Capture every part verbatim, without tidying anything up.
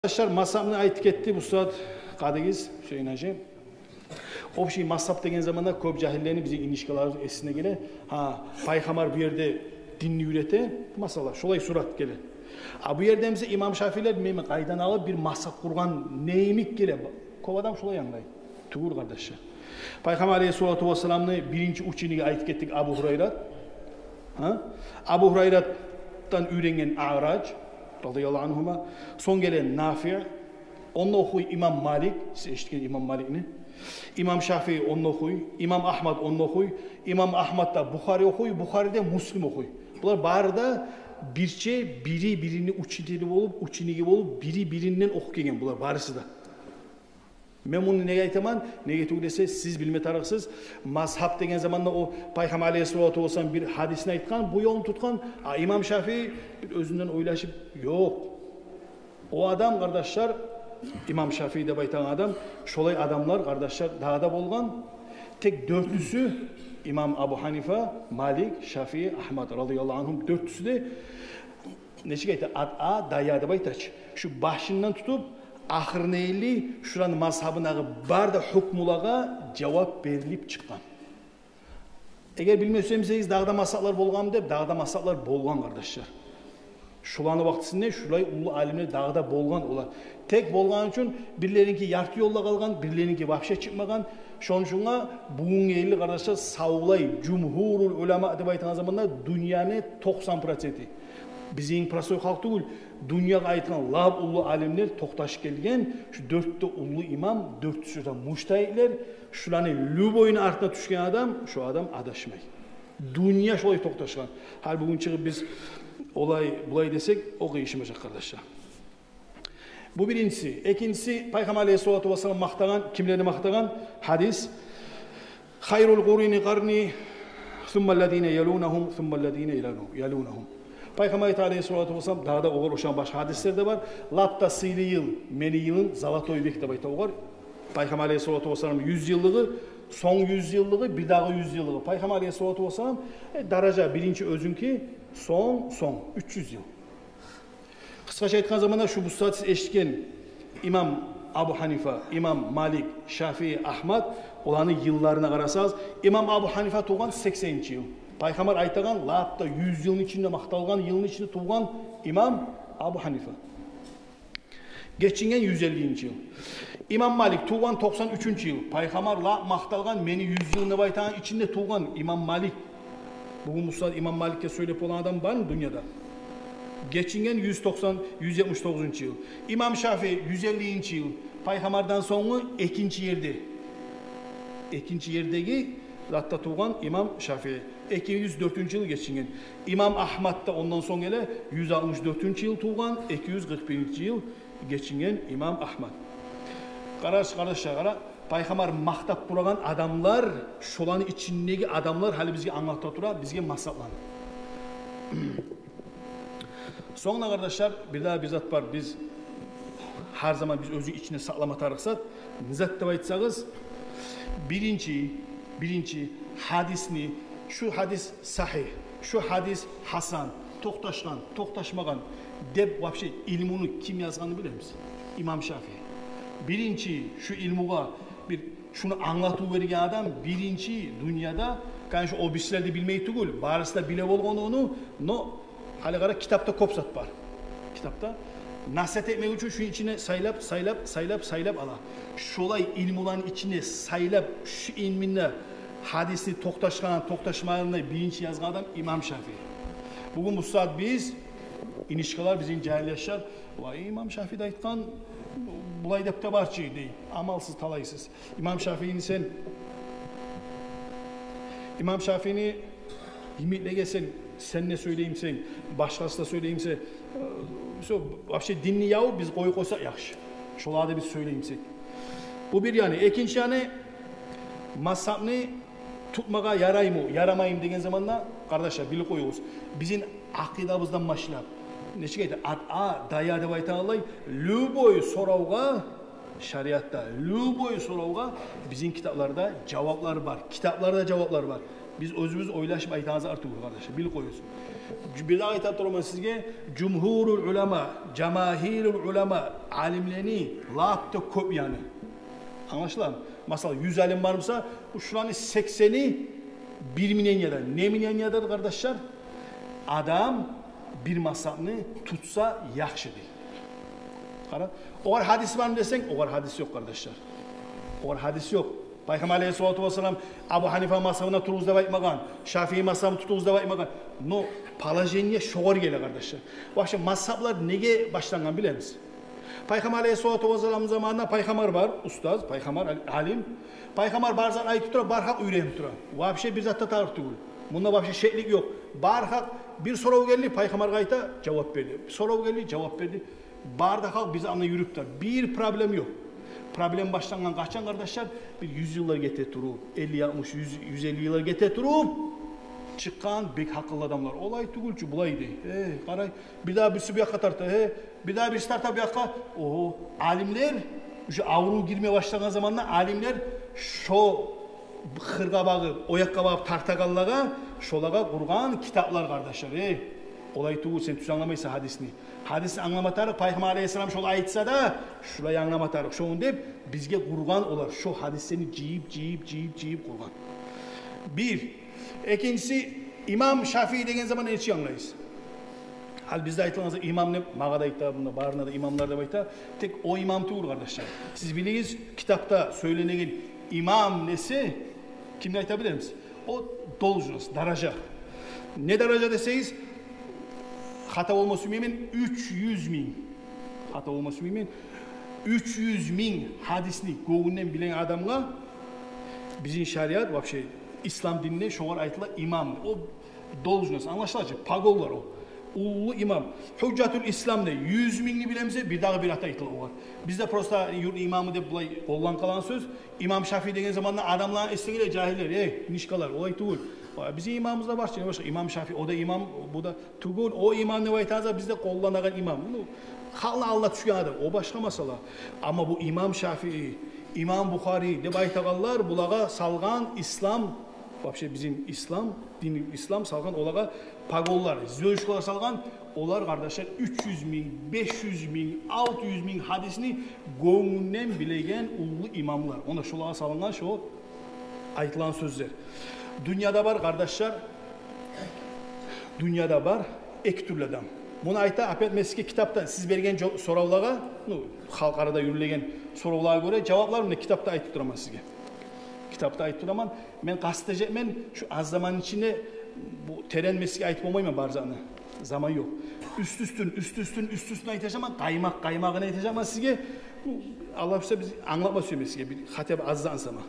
Къардашлар, мазгьабны айтып гетди бу сагьат къадыгиз Гьюсейин гьажи. Общий мазгьаб деген заманда кёп жагьиллени, бизин инишкаларыбыз эсине геле. Гьа, пайхаммар бу ерде динни уьйрете, масала, шолай сурат геле. А бу ерде эмсе имам Шафиилер мени къайдан алып бир мазгьаб къургъан йимик геле. Кёп адам шолай англай. Тюгюл, къардашлар. Пайхаммар алейгьиссалату вассаламны биринчи учениги, айтып гетдик, Абу Гьурайрат. Гьа? Абу Гьурайратдан уьйренген Аъраж, радияллагьу ангьума. Сонг геле Нафи, онда охуй имам Малик, сиз эшитген имам Маликни. Имам Шафии онда охуй, имам Агьмад онда охуй, имам Агьмадда Бухари охуй, Бухариде Муслим охуй. Булар бары да бирче, бири-бирини учители болуп, учениги болуп, бири-биринден охуп гелген булар барысы да. Мен муну неге айтаман? Неге тюгюл эсе, сиз билме тарыкъсыз. Мазгьаб деген заманда о пайхаммар алейгьиссалату вассалам бир гьадисни айтгъан, бу ёлну тутгъан, а имам Шафии бир оьзюнден ойлашып, ёкъ. О адам, къардашлар, имам Шафии деп айтагъан адам, шолай адамлар, къардашлар, дагъы да болгъан. Тек дёртюсю, имам Абу Гьанифа, Малик, Шафии, Агьмад, радияллагьу ангьум, дёртюсю де, нечик айта, ад-а, дая деп айта чы. Шу башындан тутуп ахырына ерли шуланы мазгьабындагъы бары да гьукмулагъа жавап берилип чыкъгъан. Эгер билме сюйсегиз, дагъы да мазгьаблар болгъанмы деп, дагъы да мазгьаблар болгъан, къардашлар. Шуланы вакътисинде шулай уллу алимлер дагъы да болгъан олар. Тек болгъаны учун бирлериники ярты ёлда къалгъан, бирлериники вообще чыкъмагъан. Шону учун бугюнге ерли, къардашлар, савлай жумгьурул улама деп айтагъан заманда дюньяны токъсан проценти, бизин простой халкъ тюгюл, дюньягъа айтгъан лап уллу алимлер токъташып гелген, шу дёрт де уллу имам, дёртюсю де мужтагьидлер, шуланы любойну артына тюшген адам, шо адам адашмай. Дюнья шолай токъташгъан. Гьали бугюн чыгъып биз олай, булай десек, о къыйышмажакъ, къардашлар. Бу биринчиси. Экинчиси, пайхаммар алейгьиссалату вассалам макътагъан, кимлени макътагъан? Гьадис: «Хайрул къуруни къарни, сумма ллазина ялунагьум, сумма ллазина ялу-, ялунагьум». Пайхаммар айта алейгьиссалату вассалам, дагъы да огъар ошагъан башгъа гьадислер де бар. Лап да сыйлы йыл мени йылым, золотой век деп айта огъар. Пайхаммар алейгьиссалату вассалам юз йыллыгъы, сонг юз йыллыгъы, бир дагъы юз йыллыгъы. Пайхаммар алейгьиссалату вассалам, э, даража биринчи оьзюнки, сонг, сонг, уьч юз йыл. Къысгъача айтгъан заманда, шу бу сагьат сиз эшитген имам Абу Гьанифа, имам Малик, Шафии, Агьмад, оланы йылларына къарасагъыз, имам Абу Гьанифа тувгъан сексенинчи йыл. Пайхаммар айтагъан, лап да юз йылны ичинде макъталгъан йылны ичинде тувгъан имам Абу Гьанифа. Гечинген юз эллинчи йыл. Имам Малик тувгъан токъсан уьчюнчю йыл. Пайхаммар лап макъталгъан, мени юз йылым деп айтагъан ичинде тувгъан имам Малик. Бугюн бу сагьат имам Маликге сёйлеп болагъан адам бармы дюньяда? Гечинген юз токъсан, юз етмиш тогъузунчу йыл. Имам Шафии юз эллинчи йыл. Пайхаммардан сонггъу экинчи ерде. Экинчи ердеги затда тувгъан имам Шафии. Эки юз дёртюнчю йыл гечинген. Имам Агьмад да ондан сонг геле, юз алтмыш дёртюнчю йыл тувгъан, эки юз къыркъ биринчи йыл гечинген имам Агьмад. Къараш, къардашлар, къара, пайхаммар макътап турагъан адамлар, шоланы ичиндеги адамлар гьали бизге англата тура, бизге масатланы. Сонг да, къардашлар, бир дагъы бир зат бар. Биз гьар заман биз оьзюню ичинде сакълама тарыкъ зат. Не зат деп айтсагъыз, биринчи, биринчи гьадисни, шу гьадис сагьигь, шу гьадис гьасан, токъташгъан, токъташмагъан деп вообще илмуну ким язгъанын билемисиз? Имам Шафии. Биринчи шу илмугъа бир шуну англатыв берген адам биринчи дюньяда, конечно, о бирисилер де билмей тюгюл, барысы да биле болгъан ону, но гьали къара, китапда кёп зат бар. Китапда насигьат этмек учун шуну ичине сайлап, сайлап, сайлап, сайлап ала. Шолай илмуланы ичине сайлап, шу илмуну, гьадисни токъташгъан, токъташмагъанын биринчи язгъан адам имам Шафии. Бугюн бу сагьат биз, инишкалар, бизин жагьил яшлар, «Вай, имам Шафии де айтгъан, булай деп де бар чы», — дей. Амалсыз, талайсыз. Имам Шафиини сен, имам Шафиини йимиклеге сен, сен де сёйлеймисен, башгъасы да сёйлеймисе, э, всё, вообще динни яв биз къоюп къойсакъ яхшы. Шоланы да биз сёйлеймисек. Бу бир яны. Экинчи яны, мазгьабны тутмагъа яраймы, ярамаймы деген заманда, къардашлар, билип къоюгъуз. Бизин акъидабыздан башлап, нечик айта, ад-а, дая деп айтагъанлай, любой соравгъа, шариатда, любой соравгъа бизин китапларда жаваплар бар. Китапларда жаваплар бар. Биз оьзюбюз ойлашып айтагъан зат тюгюл, къардашлар, билип къоюгъуз. Бирдагъы айтып тураман сизге, жумгьурул улама, жамагьирул улама, алимлени лап да кёп яны. Англашыламы? Масала, юз алим бар буса, шуланы сексени бир мнениеде. Не мнениеде, къардашлар? Адам бир мазгьабны тутса яхшы дей. Къара, огъар гьадис бармы десенг, огъар гьадис ёкъ, къардашлар. Огъар гьадис ёкъ. Пайхаммар алейгьиссалату вассалам Абу Гьанифа мазгьабына туругъуз деп айтмагъан, Шафии мазгьабын тутугъуз деп айтмагъан. Но положение шогъар геле, къардашлар. Вообще мазгьаблар неге башлангъан билемисиз? Пайхаммар алейгьиссалату вассалам заманында пайхаммар бар, устаз, пайхаммар, ал-, алим. Пайхаммар бар зат айтып тура, бар халкъ уьйренип тура. Вообще бир зат да тарыкъ тюгюл. Мунда вообще шеклик ёкъ. Бар халкъ, бир сорав гелди, пайхаммаргъа айта, жавап берди. Сорав гелди, жавап берди. Бар да халкъ бир заманда юрюп тура. Бир проблем ёкъ. Проблем башлангъан къачан, къардашлар? Бир юз йыллар гете туруп, элли, алтмыш, юз, юз элли йыллар гете туруп, чыкъгъан бек гьакъыллы адамлар. Олай тюгюл чю, булай дей. Э, къарай, бирдагъы бириси бу якъгъа тарта, э, бирдагъы бириси тарта бу якъгъа. Огьо, алимлер, уже аврув гирме башлагъан заманда алимлер шо къыргъа багъып, о якъгъа багъып тартагъанлагъа, шолагъа къургъан китаплар, къардашлар. Э, олай тюгюл, сен тюз англамайсан гьадисни. Гьадисни англама тарыкъ, пайхаммар алейгьиссалам шолай айтса да, шулай англама тарыкъ шону деп, бизге къургъан олар. Шо гьадислени жыйып, жыйып, жыйып, жыйып къургъан. Бир. Экинчиси, имам Шафии деген заман нечик англайсыз? Гьали бизде айтылгъан зат имам деп, магъа да айта, мунда барына да имамлар деп айта. Тек о имам тюгюл, къардашлар. Сиз билигиз, китапда сёйленеген имам неси, кимни айта билемисиз? О должность, даража. Не даража десегиз, хата болма сюймеймен, уьч юз минг. Хата болма сюймеймен, уьч юз минг гьадисни гёнгюнден билеген адамгъа бизин шариат, вообще ислам динде шогъар айтыла имам. О должность, англашыла чы, погонлар о. Уллу имам. Гьужжатул Ислам дей, юз мингни билемисе, бирдагъы бир ат айтыла огъар. Бизде просто юртну имамы деп булай къолланып къалагъан сёз. Имам Шафии деген заманда адамланы эсине геле, жагьиллер, эй, нишкалар, олай тюгюл. Бизин имамыбыз да бар чы, башгъа имам Шафии, о да имам, бу да тюгюл. О имам деп айтагъан зат бизде къолланагъан имам. Ну, халкъны алдына тюшген адам, о башгъа масъала. Амма бу имам Шафии, имам Бухари деп айтагъанлар, булагъа салгъан ислам, вообще бизин ислам, дини ислам салгъан олагъа погонлар, звёздочкалар салгъан, олар, къардашлар, уьч юз минг, беш юз минг, алты юз минг гьадисни гёнгюнден билеген уллу имамлар. Онда шолагъа салынгъан шо айтылгъан сёзлер. Дюньяда бар, къардашлар, дюньяда бар эки тюрлю адам. Муну айта, опять, мен сизге китапдан, сиз берген жо-, соравлагъа, ну, халкъ арада юрюлеген соравлагъа гёре жаваплар, муна, китапда айтып тураман сизге. Китапда айтып тураман. Мен къаст этежекмен шу аз заманны ичинде, бу терен, мен сизге айтып болмайман бар затны. Заман ёкъ. Уьст-уьстюн, уьст-уьстюн, уьст-уьстюн айтажакъман, къаймакъ-къаймагъын айтажакъман сизге. Бу, Аллагь буюрса, биз англатма сюемен сизге, бир, хотя бы аз затны сама.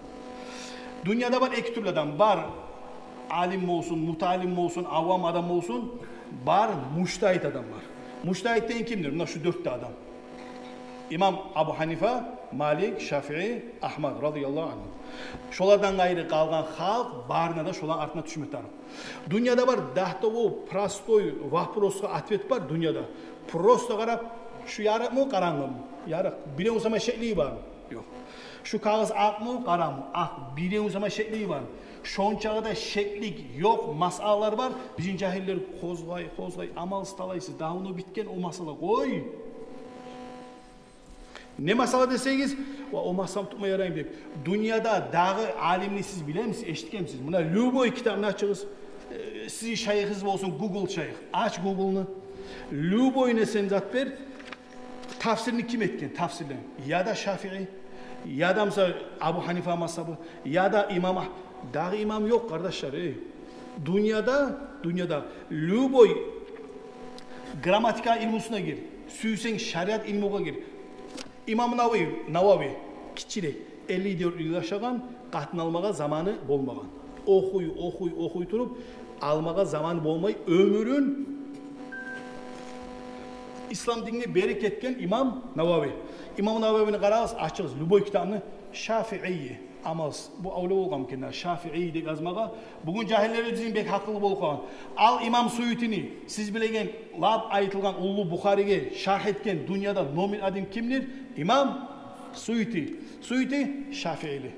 Дюньяда бар эки тюрлю адам. Бар алим болсун, мутаалим болсун, авам адам болсун, бар мужтагьид адам бар. Мужтагьид деген кимдир? Муна шу дёрт де адам. Имам Абу Гьанифа, Малик, Шафии, Агьмад, радияллагьу ангьум. Шолардан къайры къалгъан халкъ барына да шоланы артына тюшме тарыкъ. Дюньяда бар, дагъы да о простой вопросгъа ответ бар дюньяда. Просто къарап, шу ярыкъмы, къарангымы? Ярыкъ. Биревню сама шеклиги бармы? Ёкъ. Шу кагъыз акъмы, къарамы? Акъ. Биревню сама шеклиги бармы? Шончакъы да шеклик ёкъ масъалалар бар. Бизин жагьиллер къозгъай, къозгъай, амалсыз талайсыз. Давно битген о масъала. Къой. Не масъала десегиз, ва, о масъаланы тутма яраймы деп. Дюньяда дагъы алимни сиз билемисиз, эшитгенмисиз? Муна любой китапны ачыгъыз. Э, сизин шайыхыгъыз болсун, Google шайых. Ач Google-ну. Любой несен зат бер. Тафсирни ким этген? Тафсирлени. Я да Шафии, я да, мисал, Абу Гьанифа мазгьабы, я да имам Агь-, дагъы имам ёкъ, къардашлар, эй. Дюньяда, дюньяда любой грамматика илмусуна гир, сюйсенг шариат илмугъа гир. Имам Навави, Навави, гиччирек, элли дёрт йыл яшагъан, къатын алмагъа заманы болмагъан. Охуй, охуй, охуй туруп, алмагъа заманы болмай, оьмюрюн ислам динге берип гетген имам Навави. Имам Нававини къарагъыз, ачыгъыз любой китапны, Шафии, амалсыз. Бу авлия болгъанмы экен, Шафии деп язмагъа? Бугюн жагьиллер бизин бек гьакъыллы болуп къалгъан. Ал имам Суютини, сиз билеген, лап айтылгъан уллу Бухариге шаргь этген дюньяда номер один кимдир? Имам Суюти. Суюти шафиили.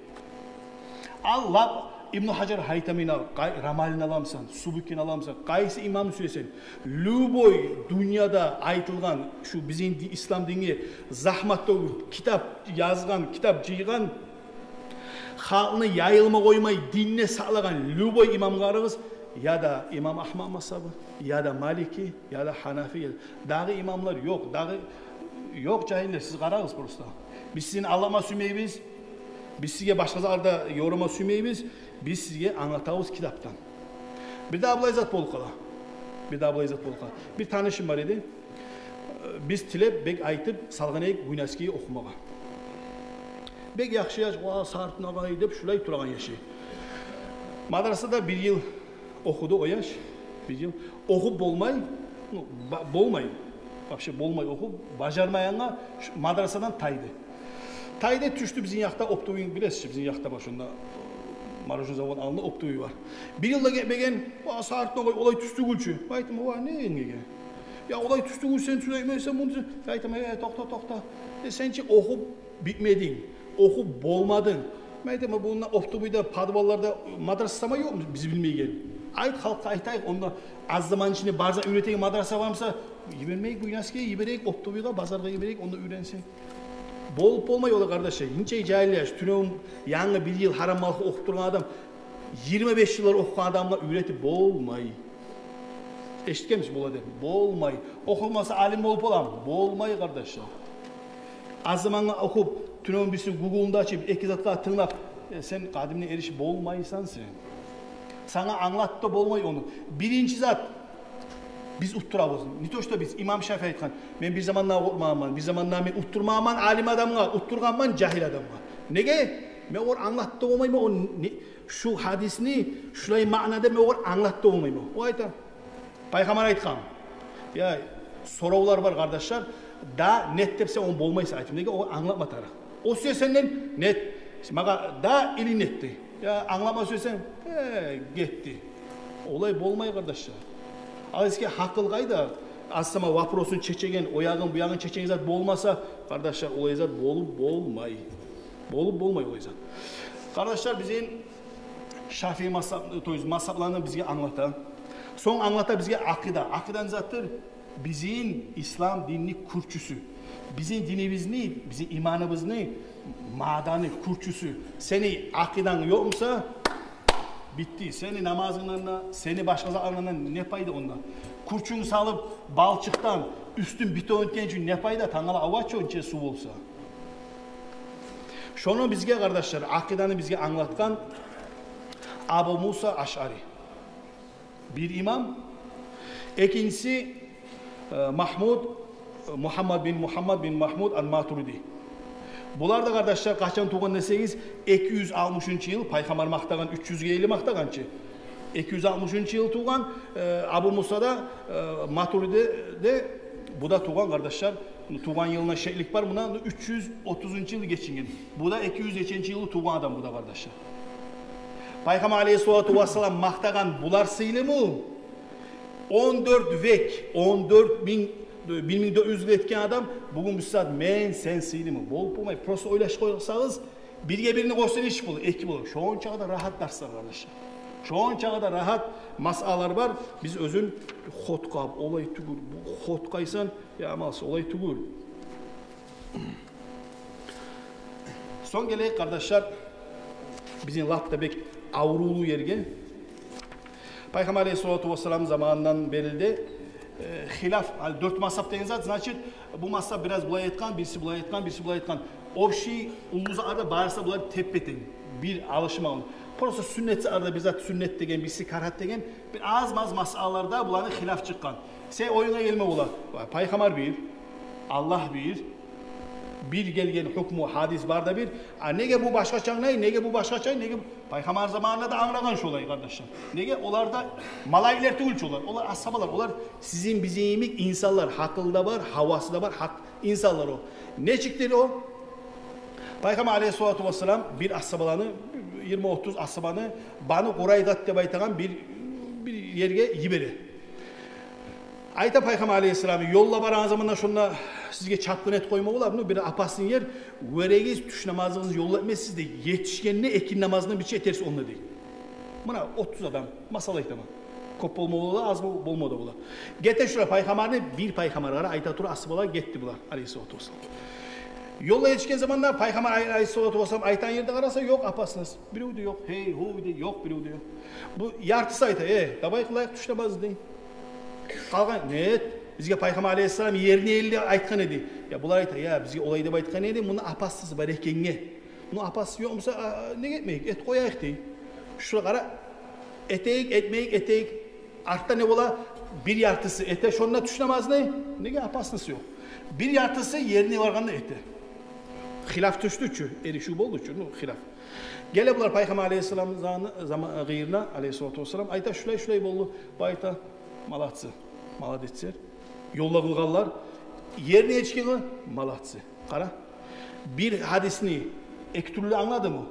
Ал лап Ибну Гьажар Гьайтамини ал, къай-, Рамалини аламысан, Субукини аламысан, къайсы имамны сюесен, любой дюньяда айтылгъан, шу бизин ди-, ислам динге загьмат тёгюп, китап язгъан, китап жыйгъан, халкъны яйылма къоймай, динни сакълагъан любой имамгъа къарагъыз, яда имам Агьмат мазгьабы, яда Малики, яда Гьанафи, яда. Дагъы имамлар ёкъ, дагъы ёкъ, жагьиллер, сиз къарагъыз просто. Биз сизин алдама сюймейбиз, биз сизге башгъа затлар да ёрума сюймейбиз, биз сизге англатабыз китапдан. Бирдагъы булай зат болуп къала. Бирдагъы булай зат болуп къала. Бир танышым бар эди. Биз тилеп, бек айтып салгъан эдик Буйнакскийге охумагъа. Бек яхшы яш, ва, Сартын агъай деп шулай турагъан яш эди. Мадрасада бир йыл охуду о яш, бир йыл. Охуп болмай, ну, ба-, болмай, вообще болмай охуп, бажармайгъангъа шу мадрасадан тайды. Тайды, тюшдю бизин якъда оптовыйни, билесиз чи, бизин якъда бар шонда мороженый заводну алдында оптовый бар. Бир йыл да гетмеген, ва, Сартын агъай, олай тюз тюгюл чю. Айтдым, ва, не эннге? Я, олай тюз тюгюл, сен тюз айтмайсан муну. Айтаман, э, токъта, токъта. Э, сен чи охуп битмединг, охуп болмадынг. Мен айтаман, бунда оптовыйда, подвалларда мадраса сама ёкъму биз билмейген? Айт, халкъгъа айтайыкъ, онда аз заманны ичинде бар зат уьйретеген мадраса бармыса, йибермейик Буйнакскийге, йиберейик оптовыйгъа, базаргъа йиберейик, онда уьйренсин. Болуп болмай олай, къардашлар. Нече жагьил яш, тюнегюн янгы бир йыл гьарам малгьа охуп тургъан адам, йигирма беш йыллар охугъан адамгъа уьйретип болмай. Эшитгенмисиз, бола деп? Болмай. Охумаса алим болуп боламы? Болмай, къардашлар. Аз замангъа охуп, тюнегюн бириси Гуглну да ачып, эки затгъа тынглап, э, сен къадимге эришип болмайсан сен. Сагъа англатып да болмай ону. Биринчи зат, биз утдурабыз. Не то что биз, имам Шафии айтгъан: «Мен бир заманда къоркъмагъанман, бир заманда мен утдурмагъанман алим адамгъа, утдургъанман жагьил адамгъа». Неге? Мен огъар англатып да болмайман, о не, шу гьадисни шулай маънада мен огъар англатып да болмайман. О айта, Пайхаммар айтгъан. Я, соравлар бар, къардашлар. Да, нет деп сен ону болмайсан айтып. Неге? О англатма тарыкъ. О сюе сенден нет. Магъа да или нет дей. Я, англатма сюесен, э, гетди. Олай болмай, къардашлар. Ал эсге, гьакъыл къайда? Аз сама вопросун чечеген, о ягъын, бу ягъын чечеген зат болмаса, къардашлар, олай зат болуп болмай. Болуп болмай олай зат. Къардашлар, бизин Шафии мазгьаб, то есть мазгьабланы бизге англата. Сонг англата бизге акъида. Акъида не затдыр? Бизин ислам динни кюрчюсю. Бизин динибизни, бизин иманыбызны маъданы, кюрчюсю. Сени акъиданг ёкъмуса, битди. Сени намазынгдан да, сени башгъа затларынгдан да не пайда онда? Кюрчюнг салып балчыкъдан, уьстюн бетон этген учун не пайда? Тангала ава чы онча сув болса. Шону бизге, къардашлар, акъиданы бизге англатгъан Абу Муса Ашъари. Бир имам. Экинчиси, э, Магьмуд, э, Мугьаммад бин Мугьаммад бин Магьмуд ал-Матуриди. Булар да, къардашлар, къачан тувгъан десегиз, эки юз алтмышынчы йыл, Пайхаммар макътагъан, уьч юзге ерли макътагъан чы. Эки юз алтмышынчы йыл тувгъан, э, Абу Муса да, э, Матуриди де, бу да тувгъан, къардашлар, тувгъан йылына шеклик бар, муна уьч юз отузунчу йыл гечинген. Бу да эки юз неченчи йылы тувгъан адам бу да, къардашлар. Пайхаммар алейгьиссалату вассалам макътагъан булар сыйлымы? Он дёрт век, он дёрт минг, бир минг дёрт юз йыл этген адам бугюн бу сагьат мен, сен сыйлымы? Болуп болмай. Просто ойлашып къойсагъыз, бирге бирни къойсанг, нечик болур? Эки болур. Шончагъа да рагьат дарслар, къардашлар. Шончагъа да рагьат масъалалар бар. Биз оьзюн хотгъап, олай тюгюл, бу хотгъайсан, я амалсыз, олай тюгюл. Сонг гелейик, къардашлар, бизин лап да бек аврувлу ерге. Пайхаммар алейгьиссалату вассалам заманындан берли де, э, хилаф, ал, дёрт мазгьаб деген зат, значит, бу мазгьаб бираз булай айтгъан, бириси булай айтгъан, бириси булай айтгъан. Общий уллу затларда барысы да булар теппе-тенг. Бир алышмагъан. Просто сюннет затларда бир зат сюннет деген, бириси карагьат деген, бир аз-маз масъалаларда буланы хилаф чыкъгъан. Сен оюнга гелме бола. Пайхаммар бир, Аллагь бир, бир гелген гьукму, гьадис бар да бир. А неге бу башгъача англай, неге бу башгъача, неге бу? Пайхаммар заманында да англагъан шолай, къардашлар. Неге? Олар да малайиклер тюгюл чю олар. Олар асгьабалар, олар сизин, бизин йимик инсанлар, гьакъылы да бар, гьавасы да бар, гьакъ инсанлар о. Нечикдир о? Пайхаммар алейгьиссалату вассалам бир асгьабаланы, йигирма-отуз асгьабаны Бану Къурайзат деп айтагъан бир, бир ерге йибере. Айта Пайхаммар алейгьиссалам: «Ёлда барагъан заманда шонда сизге чапгъын этип къойма бола, ну, бир опасный ер, гёрегиз, тюш намазыгъызны ёлда этмесиз», — дей. «Етишгенде экинни намазындан бирче этерсиз онда», — дей. Муна отуз адам, масала айтаман. Кёп болма бола, аз бол-, болма да бола. Гете шулар пайхаммарны, бир пайхаммар къара, айта тура, асгьабалар гетди булар, алейгьиссалату вассалам. Ёлда етишген заманда пайхаммар алей-, алейгьиссалату вассалам айтагъан ерде къараса, ёкъ опасность. Бирев де ёкъ, гьей, гьув дей, ёкъ бирев де ёкъ. Бу яртысы айта: «Э, давай къылайыкъ тюш намазны», – дей. Къалгъан: «Нет, бизге пайхаммар алейгьиссалам ерни элли айтгъан эди». Я булар айта: «Я, бизге олай деп айтгъан эди, мунда опасность бар экенге». Ну, опасность ёкъ буса, а, неге этмейик? Этип къояйыкъ дей. Шугъар къара, этейик, этмейик, этейик. Артда не бола? Бир яртысы эте шонда тюш намазны. Неге, опасность ёкъ. Бир яртысы ерине баргъанда эте. Хилаф тюшдю чю, эришив болду чу, ну, хилаф. Геле булар пайхаммар алейгьиссалам заны-, зама-, къырыйына, алейгьиссалату вассалам, айта: «Шулай, шулай болду». Бу айта: «Молодцы, молодецлер». Ёлда къылгъанлар, ерине етишгенлер, молодцы. Къара, бир гьадисни эки тюрлю англадымы?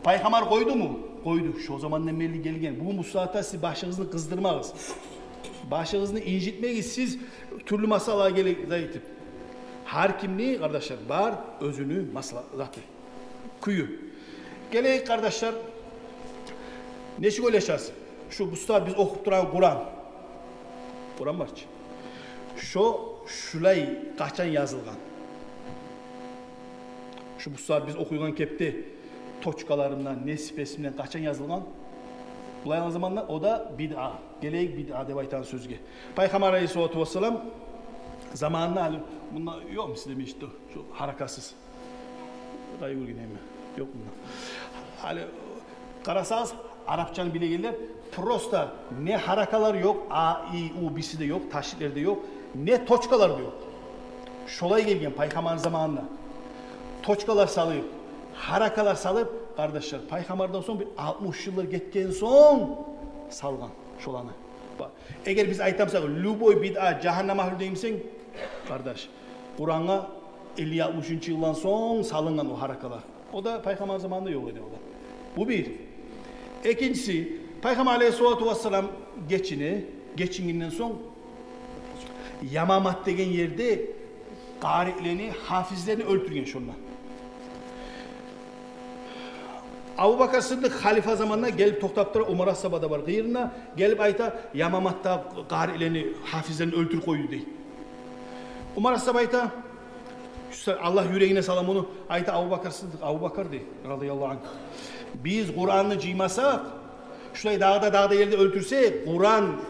Пайхаммар къойдуму? Къойду. Шо замандан берли гелген. Бугюн бу сагьатда сиз башыгъызны къыздырмагъыз. Башыгъызны инжитмегиз сиз тюрлю масъалагъа геле зат этип. Гьар кимни, къардашлар, бар оьзюню масъала-, заты, кюю. Гелейик, къардашлар, нечик ойлашасыз? Шу бу сагьат биз охуп турагъан Къуран. Къуран бар чы. Шо шулай къачан язылгъан? Шу бу сагьат биз охуйгъан кепде точкаларындан, не сипесинден къачан язылгъан? Булай алгъан заманда о да бидъа. Гелейик бидъа деп айтагъан сёзге. Пайхаммар алейгьиссалату вассалам заманында, гьали мунда ёкъму сизде межитде шу гьаракатсыз? Къайгъыргъын эме. Ёкъ мунда. Гьали къарасагъыз, арапчаны билегенлер, просто не гьаракалар ёкъ, а, и, у, биси де ёкъ, ташдидлер де ёкъ, не точкалар да ёкъ. Шолай гелген пайхаммарны заманында. Точкалар салып, гьаракалар салып, къардашлар, пайхаммардан сонг бир алтмыш йыллар гетген сонг салгъан шоланы. Ба-, эгер биз айтамсакъ, любой бидъа жагьаннам агьлю деймисен, къардаш, Къурангъа элли-алтмышынчы йылдан сонг салынгъан о гьаракалар. О да пайхаммар заманында ёкъ эди о да. Бу бир. Экинчиси, пайхаммар алейгьиссалату вассалам гечине, гечингенден сонг Ямамат деген ерде къарилени, гьафизлени оьлтюрген шонда. Абубакар Сыддыкъ халифа заманында гелип токътап тура, Умар асгьаба да бар къырыйында, гелип айта: «Ямаматда къарилени, гьафизлени оьлтюрюп къойду», – дей. Умар асгьаба айта, шу са-, Аллагь юрегине сала муну, айта: «Абубакар Сыддыкъ, Абубакар, – дей, – радияллагьу ангьу, биз Къуранны жыймасакъ, шулай дагъы да, дагъы да ерде оьлтюрсе, Къуран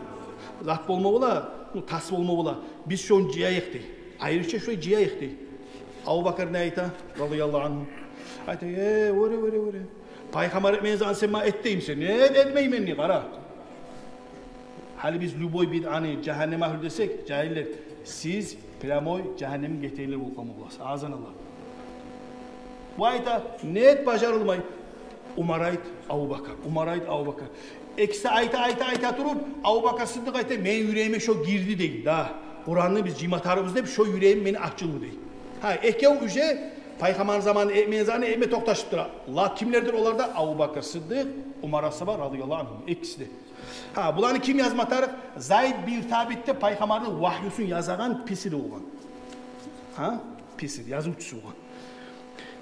зат болма бола, ну, тас болма бола. Биз шону жыяйыкъ», – дей. «Айрыча шулай жыяйыкъ», – дей. Абубакар не айта, радияллагьу ангьу? Айта: «Э, оьре, оьре, оьре. Пайхаммар этмеген затны сен магъа эт деймисен? Нет, этмеймен», – дей, къара. Гьали биз любой бидъаны жагьаннам агьлю десек, жагьиллер, сиз прямой жагьаннамгъа гетегенлер болуп къалма боласыз. Азан Аллагь. Бу айта: «Нет, бажарылмай». Умар айт, Абубакар. Умар айт, Абубакар. Экиси айта, айта, айта туруп, Абубакар Сыддыкъ айта: «Мени юрегиме шо гирди, – дей, – да, Къуранны биз жыйма тарыкъбыз деп, шо юрегим мени ачылды», – дей. Гьа, экев уже пайхаммарны заманында этмеген затны этме токъташып тура. Ла кимлердир олар да? Абубакар Сыддыкъ, Умар асгьаба, радияллагьу ангьум, экиси де. Гьа, буланы ким язма тарыкъ? Зайд бин Сабит деп пайхаммарны вагьюсюн язагъан писир болгъан. Гьа? Писир, язывчусу болгъан.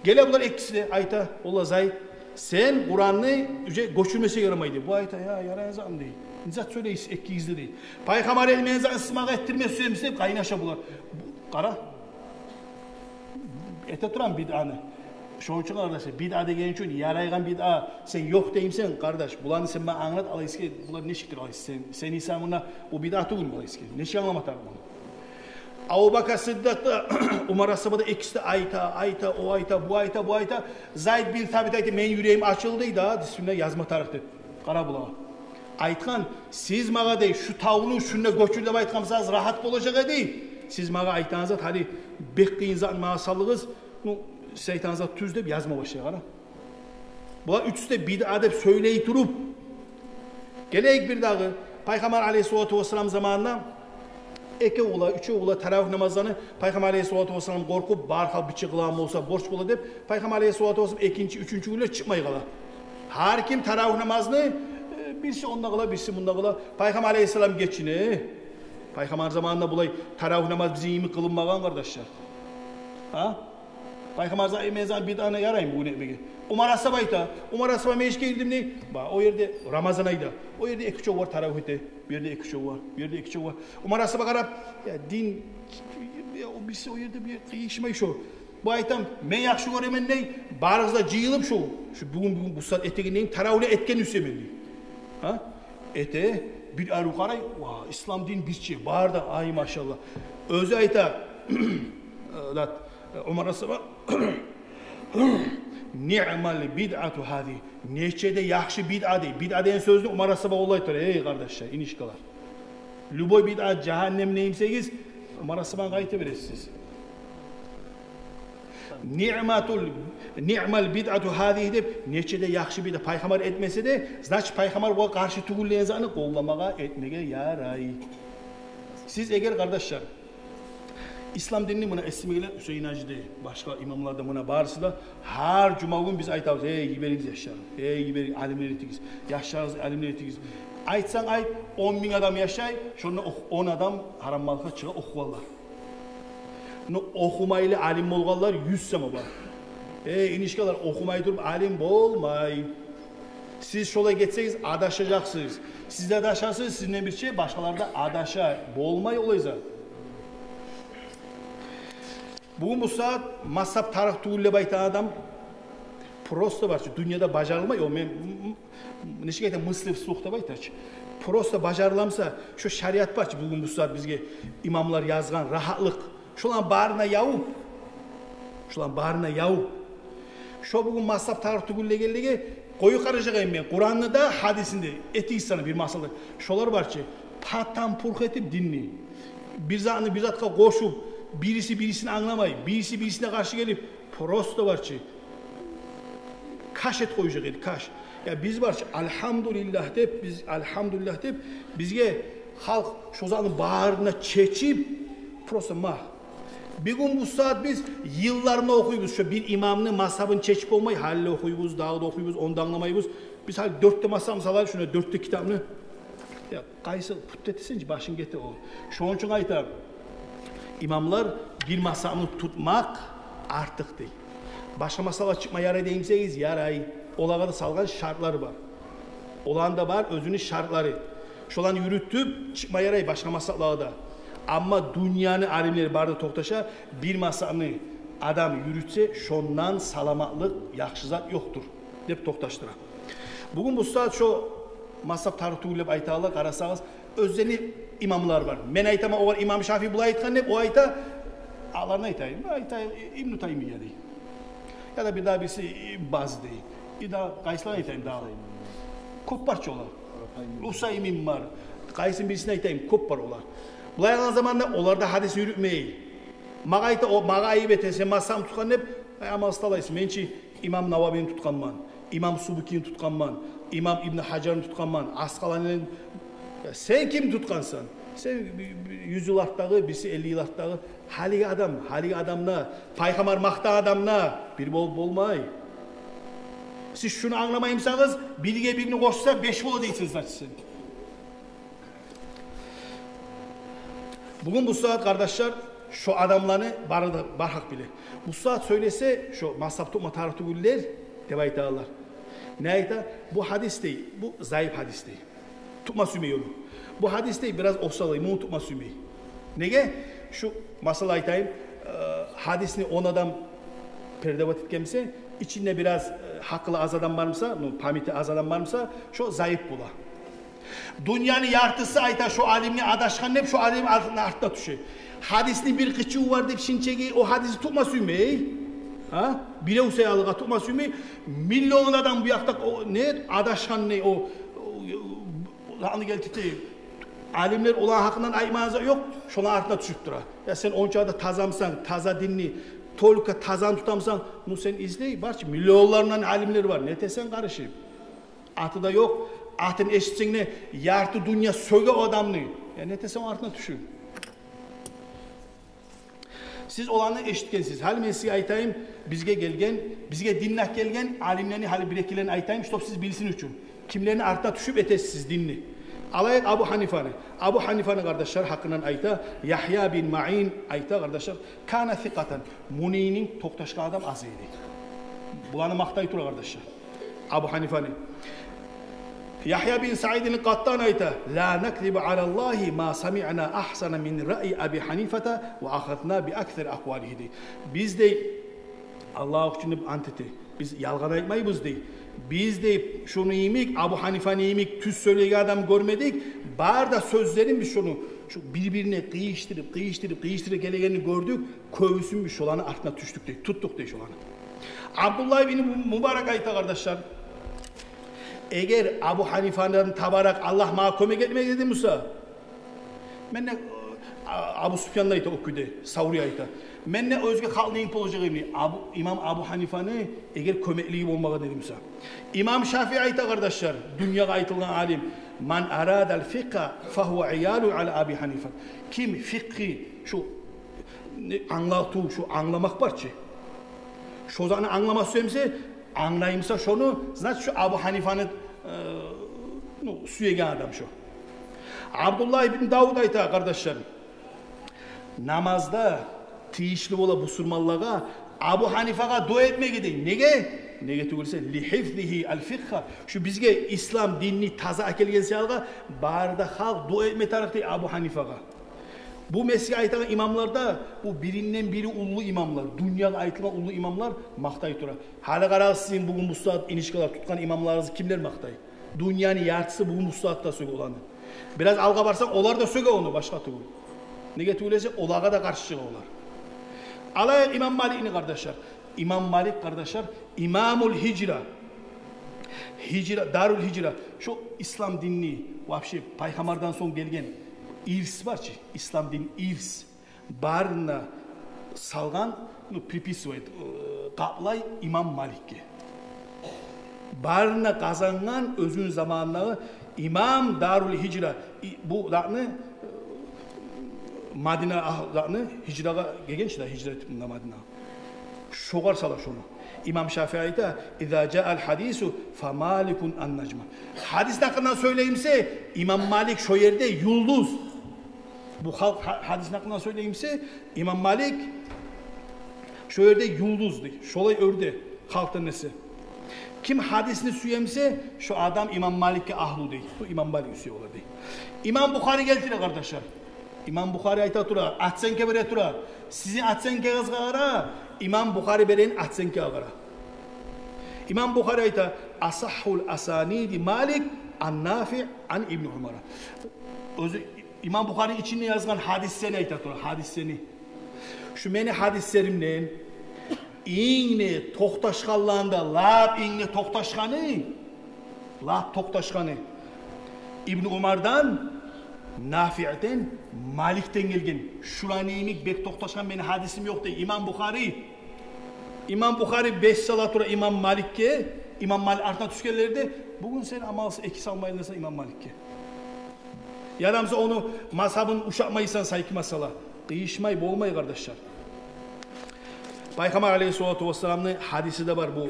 Геле булар экиси де, айта: «Олла, Зайд, сен Къуранны уже гёчюрмесенг ярамай», – дей. Бу айта: «Я, ярай затмы, – дей. – Не зат сёйлейсиз экигиз де, – дей. – Пайхаммар этмеген затны сиз магъа этдирме сюемисиз?» – деп къайнаша булар. Бу, къара. Эте турагъан бидъаны. Шону учун, къардаш, бидъа деген учун, ярайгъан бидъа, сен ёкъ деймисен, къардаш, буланы сен магъа англат, алайса, булар нечикдир, алайса, сен, сен инсан муна, бу бидъа тюгюлмю, алайса, нечик англама тарыкъ муну? Абубакар Сыддыкъ да, Умар асгьаба да, экиси де айта, айта, о айта, бу айта, бу айта. Зайд бин Сабит айта: «Мени юрегим ачылды, – дей, – да, бисмилла, язма тарыкъ», – деп. Къара булагъа. Айтгъан: «Сиз магъа, – дей, – шу тавну шунда гёчюр деп айтгъан болсагъыз, рагьат болажакъ эди. Сиз магъа айтагъан зат, гьали бек къыйын затны магъа салдыгъыз. Ну, сиз айтагъан зат тюз», – деп язма башлай, къара. Булар уьчюсю де бидъа деп сёйлей туруп. Гелейик бир дагъы, пайхаммар алейгьиссалату вассалам заманында экев бола, уьчев бола таравигь намазланы, пайхаммар алейгьиссалату вассалам къоркъуп, бар халкъ бирче къылагъан болса борч бола деп, пайхаммар алейгьиссалату вассалам экинчи, уьчюнчю гюнлер чыкъмай къала. Гьар ким таравигь намазны, э, бириси онда къыла, бириси мунда къыла. Пайхаммар алейгьиссалам гечине. Пайхаммар заманында булай таравигь намаз бизин йимик къылынмагъан, къардашлар. Гьа? Пайхаммар зат этмеген зат бидъаны яраймы бугюн этмеге? Умар асгьаба айта, Умар асгьаба межитге гирдим дей. Ба, о ерде Рамазан айда, о ерде эки-уьчев бар таравигь эте. Бу ерде эки-уьчев бар, бу ерде эки-уьчев бар. Умар асгьаба къарап: «Я, дин, я, о бириси о ерде бир къыйышмай шо». Бу айта: «Мен яхшы гёремен дей, барыгъыз да жыйылып шо, шо бугюн, бугюн бу сагьат этеген дей, таравигьни этген сюемен дей». Гьа? Эте, бир арив къарай, ва, ислам дин бирче, бары да, ай, машаллагь. Оьзю айта, э, зат, э, Умар асгьаба: «Ниъмал бидъату гьазигьи». Нече де яхшы бидъа дей. Бидъа деген сёзню Умар асгьаба олай айтар, эй, къардашлар, инишкалар. Любой бидъа жагьаннем деймисегиз, Умар асгьабаны къайта бересиз. «Ниъматул, ниъмал бидъату гьазигьи» деп, нече де яхшы бидъа. Пайхаммар этмесе де, значит, пайхаммар бугъар къаршы тюгюл деген затны къолламагъа, этмеге ярай. Сиз эгер, къардашлар, ислам динни, муна, эсиме геле, Гьюсейин гьажи де, башгъа имамлар да, муна, барысы да гьар жума гюн биз айтабыз: «Эй, йиберигиз яшланы, эй, йиберигиз, алимлер этигиз, яшларыгъызны алимлер этигиз». Айтсанг айт, он минг адам яшай, шонда ох-, он адам гьарам малгъа чыгъа охугъанлар. Но охумайлы алим болгъанлар юз сама бар. Эй, инишкалар, охумай туруп алим болмай. Сиз шолай гетсегиз, адашажакъсыз. Сиз де адашасыз, сизден бирче башгъалар да адаша. Болмай олай зат. Бугюн бу сагьат мазгьаб тарыкъ тюгюл деп айтагъан адам просто бар чы, дюньяда бажарылмай, о мен, м-, м-, нечик айта, мысли вслух деп айта чы. Просто бажарыламса, шо шариат бар чы, бугюн бу сагьат бизге имамлар язгъан рагьатлыкъ. Шоланы барына ябып, шоланы барына ябып, шо бугюн мазгьаб тарыкъ тюгюл дегенлеге къоюп къаражакъ эдим мен Къуранны да, гьадисни де, этигиз сана бир масъала. Шолар бар чы, патан-пурх этип динни, бир затны бир затгъа къошуп, бириси бирисин англамай, бириси бирисине къаршы гелип, просто бар чы, каш этип къоюжакъ эди, каш. Я биз бар чы, альгьамдулиллагь деп, биз, альгьамдулиллагь деп, бизге халкъ шо затны барына чечип, просто ма. Бугюн бу сагьат биз йылларына охуйбуз, шо бир имамны мазгьабын чечип болмай, гьали де охуйбуз, дагъы да охуйбуз, ону да англамайбыз. Биз гьали дёрт де мазгьабны салайыкъ, шуна дёрт де китапны. Я, къайсы пут этесен чи, башынг гете о. Шону учун айта, имамлар бир мазгьабны тутмакъ артыкъ дей. Башгъа мазгьаблар чыкъма ярай деймисегиз, ярай. Олагъа да салгъан шартлары бар. Оланы да бар оьзюню шартлары. Шоланы юрютюп чыкъма ярай башгъа мазгьаблагъа да. Амма дюньяны алимлери бары да токъташа, бир мазгьабны адам юрютсе, шондан саламатлыкъ, яхшы зат ёкъдур деп токъташдыра. Бугюн бу сагьат шо мазгьаб тарыкъ тюгюл деп айтагъанлар, къарасагъыз, оьзлени имамлары бар. Мен айтаман огъар имам Шафии булай айтгъан деп, о айта, аланы айтайым, айтайым, Ибну Таймия дей. Я да бир дагъы бириси Баз дей. И да къайсыланы айтайым дагъы? Кёп бар чы олар. Усаймин бар. Къайсын бирисин айтайым, кёп бар олар. Булай алгъан заманда олар да гьадис юрютмей. Магъа айта, о, магъа айып эте, сен мазгьабны тутгъан деп, ай, амалсыз талайсыз. Мен чи имам Нававини тутгъанман, имам Субкини тутгъанман, имам Ибн Гьажарны тутгъанман, Аскъаланини. Я, сен кимни тутгъансан? Сен бир, бир юз йыл артдагъы, бириси элли йыл артдагъы. Гьалиги адам, гьалиги адамны, пайхаммар макътагъан адамны бир болуп болмай. Сиз шуну англамаймысагъыз, бирге бирни къошса, беш бола дейсиз, значит, сен. Бугюн бу сагьат, къардашлар, шо адамланы бары да бар гьакъ биле. Бу сагьат сёйлесе, шо мазгьаб тутма тарыкъ тюгюллер деп айтагъанлар. Не айта? Бу гьадис дей, бу заиф гьадис дей. Тутма сюймей ону. Бу гьадис дей бираз осал, муну тутма сюймей. Неге? Шу масъала айтайым, э, гьадисни он адам передавать этген буса, ичинде бираз, э, гьакъылы аз адам бар буса, ну, памяти аз адам бар буса, шо заиф бола. Дюньяны яртысы айта шо алимге адашгъан деп, шо алим артына, артына тюше. Гьадисни бир къычыву бар деп шинчеги о гьадисни тутма сюймей. Гьа? Бирев саялыгъа тутма сюймей. Миллион адам бу якъда о, не, адашгъан, не, о, о, о, аны гелтирди. Алимлер оланы гьакъындан айтмагъан зат ёкъ, шоланы артына тюшюп тура. Я сен онча да тазамысан, таза динни, только тазаны тутамысан, ну сен излей, бар чы, миллионлар булан алимлер бар, не этесен къарышып? Аты да ёкъ, атын эшитсенг де, ярты дюнья сёге о адамны. Я не этесен, артына тюшюп? Сиз оланы эшитгенсиз. Гьали мен сизге айтайым, бизге гелген, бизге динни алып гелген алимлени гьали бир-экилерин айтайым, чтоб сиз билсин учун. Кимлени артына тюшюп этесиз сиз динни? Алайыкъ Абу Гьанифаны. Абу Гьанифаны, къардашлар, гьакъындан айта, Ягья бин Маин айта, къардашлар, «Кана сикъатан». Мунининг токъташгъан адам аз эди. Буланы макътай тура, къардашлар, Абу Гьанифаны. Ягья бин Саидин Къаттан айта, «Ла накзибу алаллагьи ма самиъна агьсана мин раъи Аби Гьанифата ва ахазна би аксари акъвалигьи», — дей. Биз, дей, Аллагь учун деп ант эте, биз ялгъан айтмайбыз, дей. Биз, дей, шону йимик, Абу Гьанифаны йимик тюз сёйлейген адам гёрмедик. Бары да сёзлерин биз шону, шо бир-бирине къыйышдырып, къыйышдырып, къыйышдырып гелегенин гёрдюк. Кёбюсюн биз шоланы артына тюшдюк, дей, тутдукъ, дей, шоланы. Абдуллагь ибн Мубарак айта, къардашлар, эгер Абу Гьанифаны табаракъ Аллагь магъа кёмек этмеген эди буса, мен де, а, Абу Суфьян да айта о кюйде, Саври айта, мен де оьзге халкъны йимик болажакъ эдим, Абу, имам Абу Гьанифаны эгер кёмеклиги болмагъан эди буса. Имам Шафии айта, къардашлар, дюньягъа айтылгъан алим, «Ман арадал фикъгьа фагьува иялун ала Аби Гьанифа». Ким фикъгьи, шо, не, англатыв, шо англамакъ бар чы, шо затны англама сюе буса, англай буса шону, значит, шо Абу Гьанифаны, э, ну, сюеген адам шо. Абдуллагь ибн Давуд айта, къардашлар, намазда тийишли бола бусурманлагъа Абу Гьанифагъа дуа этмеге, дей. Неге? Неге тюгюл эсе, «ли гьифзигьи ал фикъгьа». Шо бизге ислам динни таза алып гелген саялгъа, бары да халкъ дуа этме тарыкъ, дей, Абу Гьанифагъа. Бу мен сизге айтагъан имамлар да, бу биринден бири уллу имамлар, дюньягъа айтылгъан уллу имамлар макътай тура. Гьали къарагъыз, сизин бугюн бу сагьат инишкалар тутгъан имамларыгъызны кимлер макътай? Дюньяны яртысы бугюн бу сагьатда сёге оланы. Бираз алгъа барсанг, олар да сёге ону башгъа тюгюл. Неге тюгюл эсе, олагъа да къаршы чыгъа олар. Алайыкъ имам Маликни, къардашлар. Имам Малик, къардашлар, имамул гьижра. Гьижра, дарул гьижра. Шо ислам динни, вообще, пайхаммардан сонг гелген ирс бар чы, ислам дин ирс. Барын да салгъан, ну, приписывает, э, къаплай имам Маликге. Барын да къазангъан оьзюню заманындагъы имам дарул гьижра. И, бу затны, э, Мадина, а, затны гьижрагъа гелген чи да, гьижра этип мунда Мадинагъа. Шогъар сала шону. Имам Шафии айта, «Иза жаал гьадису фа Маликун ан нажма». Гьадисни гьакъындан сёйлей буса, имам Малик шо ерде юлдуз. Бу халкъ гьа-, гьадисни гьакъындан сёйлей буса, имам Малик шо ерде юлдуз, дей, шолай оьрде халкъдан эсе. Ким гьадисни сюе буса, шо адам имам Маликге агьлю, дей. Бу имам Маликни сюе бола, дей. Имам Бухари гелтире, къардашлар. Имам Бухари айта тура, оценка бере тура. Сизин оценкагъызгъа къара, имам Бухари береген оценкагъа къара. Имам Бухари айта, «Асахьхул асаниди Малик ан Нафи ан Ибни Умара». Оьзю имам Бухари ичинде язгъан гьадислени айта тура, гьадислени. Шу мени гьадислеримден инг де токъташгъанларында, лап инг де токъташгъаны, лап токъташгъаны Ибну Умардан, Нафиъден, Маликден гелген. Шуланы йимик бек токъташгъан мени гьадисим ёкъ, дей имам Бухари. Имам Бухари беш сала тура имам Маликге, имам Малик артына тюшгенлерде, бугюн сен амалсыз эки салмайын десенг имам Маликге. Яда буса ону мазгьабын ушатмайсан, сайкъ масъала. Къыйышмай болмай, къардашлар. Пайхаммар алейгьиссалату вассаламны гьадиси де бар бу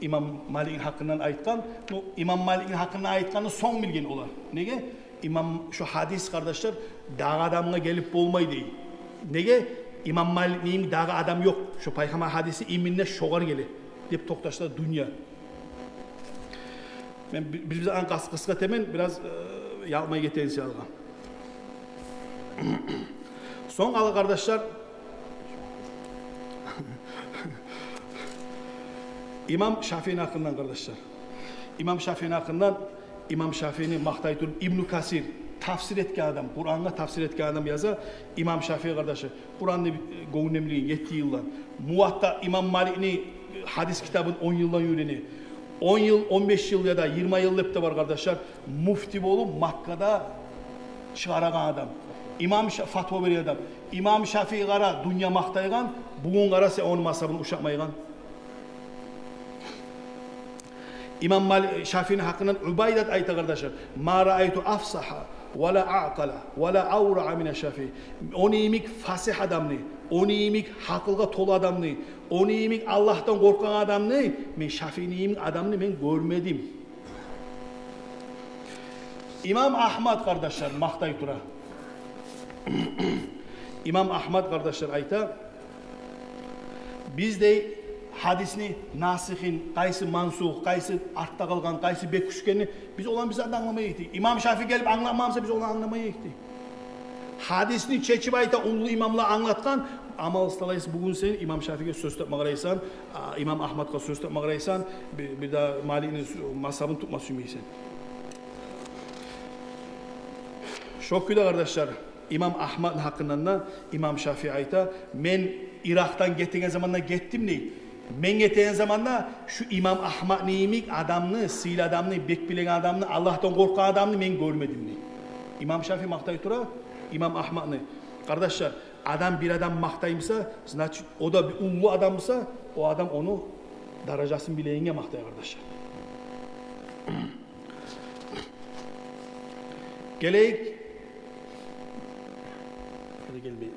имам Маликни гьакъындан айтгъан. Ну, имам Маликни гьакъындан айтгъанны сонг билген олар. Неге? Имам, шо гьадис, къардашлар, дагъы адамгъа гелип болмай дей. Неге? Имам Маликни йимик дагъы адам ёкъ. Шо пайхаммар гьадиси именно шогъар геле деп токъташла дюнья. Мен би-, бир-бирин къыс-, къысгъа этемен, бираз, э, ялкъмай гетейин сиз алгъа. Сонг алгъа, къардашлар, имам Шафиини гьакъындан, къардашлар. Имам Шафиини гьакъындан, имам Шафиини макътай туруп Ибну Касир, тафсир этген адам, Къурангъа тафсир этген адам яза, имам Шафии, къардашлар, Къуранны, э, гёнгюнден билген етти йылдан. Муватта, имам Маликни гьадис китабын он йылдан уьйрене. Он йыл, он беш йыл яда йигирма йыл деп де бар, къардашлар. Муфти болуп Маккада чыгъарагъан адам. Имам Ша-, фатва берген адам. Имам Шафии къара, дюнья макътайгъан, бугюн къара, сен ону мазгьабын ушатмайгъан. Имам Мали-, Шафиини гьакъындан Убайдат айта, къардашлар: «Ма раайту афсагьа, ва ла аъкъала, ва ла авраа мина Шафии». Ону йимик фасигь адамны, ону йимик гьакъылгъа толу адамны, ону йимик Аллагьдан къоркъагъан адамны, мен Шафиини йимик адамны мен гёрмедим. Имам Агьмад, къардашлар, макътай тура. Имам Агьмад, къардашлар, айта: «Биз, дей, гьадисни насихин, къайсы мансух, къайсы артда къалгъан, къайсы бек гючгенни, биз оланы биз де англамай эдик, дей. Имам Шафи гелип англатмаса, биз оланы англамай эдик», – дей. Гьадисни чечип айта, уллу имамлар англатгъан. Амал талайсыз, бугюн сен Имам Шафиге сёз тапма къарайсан, а, Имам Агьмадгъа сёз тапма къарайсан, бир, бир де Маликни мазгьабын тутма сюймейсен. Шо кюйде, къардашлар, Имам Агьмадны гьакъындан да Имам Шафи айта: «Мен Иракъдан гетеген заманда гетдим, – дей. – Мен гетеген заманда шу Имам Агьмадны йимик адамны, сыйлы адамны, бек билеген адамны, Аллагьдан къоркъгъан адамны мен гёрмедим», – дей. Имам Шафи макътай тура Имам Агьмадны. Къардашлар, адам бир адам макътаймыса, значит, о да бир уллу адам буса, о адам ону даражасын билегенге макътай, къардашлар. Гелейик. Гьали гелмей.